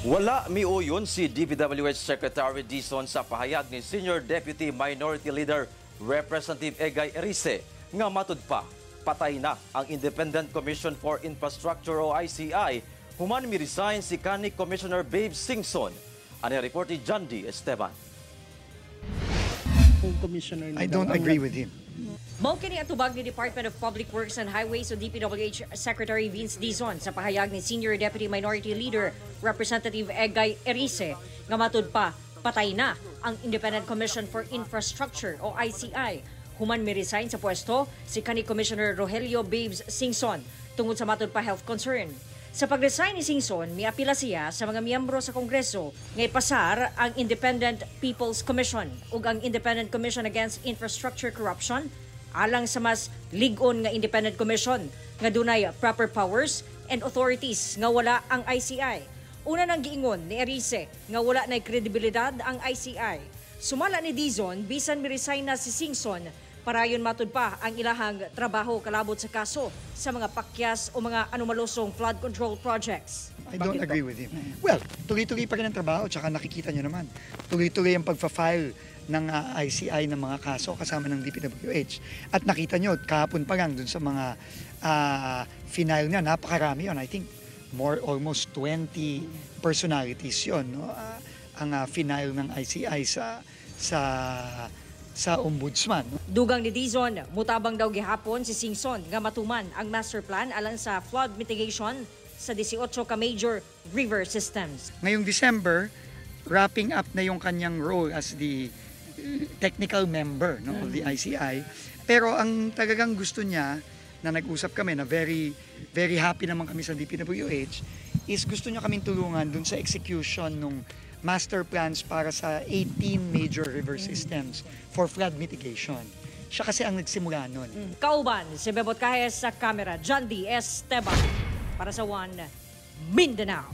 Wala miuyon si DPWH Secretary Dizon sa pahayag ni Senior Deputy Minority Leader Representative Egay Erice nga matud pa patay na ang Independent Commission for Infrastructure o ICI human mi-resign si kanhi Commissioner Babe Singson. Ani report ni John D. Esteban. Kung commissioner I don't agree with him. Mao kini ang tubag ni Department of Public Works and Highways o DPWH Secretary Vince Dizon sa pahayag ni Senior Deputy Minority Leader Representative Egay Erice nga matud pa patay na ang Independent Commission for Infrastructure o ICI human mi-resign sa pwesto si kanhi Commissioner Rogelio Babes Singson tungod sa matud pa health concern. Sa pag-resign ni Singson, miapila siya sa mga miyembro sa Kongreso nga ipasar ang Independent People's Commission ug ang Independent Commission Against Infrastructure Corruption alang sa mas lig-on nga independent commission nga dunay proper powers and authorities nga wala ang ICI. Una nang giingon ni Erice nga wala nay kredibilidad ang ICI. Sumala ni Dizon, bisan mi-resign na si Singson, parayon matud pa ang ilahang trabaho kalabot sa kaso sa mga pakyas o mga anomalosong flood control projects. I don't agree with him. Well, tuloy-tuloy pa rin ang trabaho, tsaka nakikita nyo naman. Tuloy-tuloy ang pagfa-file ng ICI ng mga kaso kasama ng DPWH. At nakita nyo, kahapon pa lang dun sa mga final niya, napakarami yun. I think more almost 20 personalities yun, no? Ang final ng ICI sa ombudsman, no? Dugang ni Dizon, mutabang daw gihapon si Singson nga matuman ang master plan alang sa flood mitigation sa 18 ka major river systems. Ngayong December, wrapping up na yung kanyang role as the technical member, no, of the ICI. Pero ang talagang gusto niya, na nag-usap kami na very very happy naman kami sa DPWH, is gusto niya kaming tulungan dun sa execution ng master plans para sa 18 major river systems for flood mitigation. Siya kasi ang nagsimula nun. Kauban si Bebot Cajes sa camera, John D. Esteban para sa One Mindanao.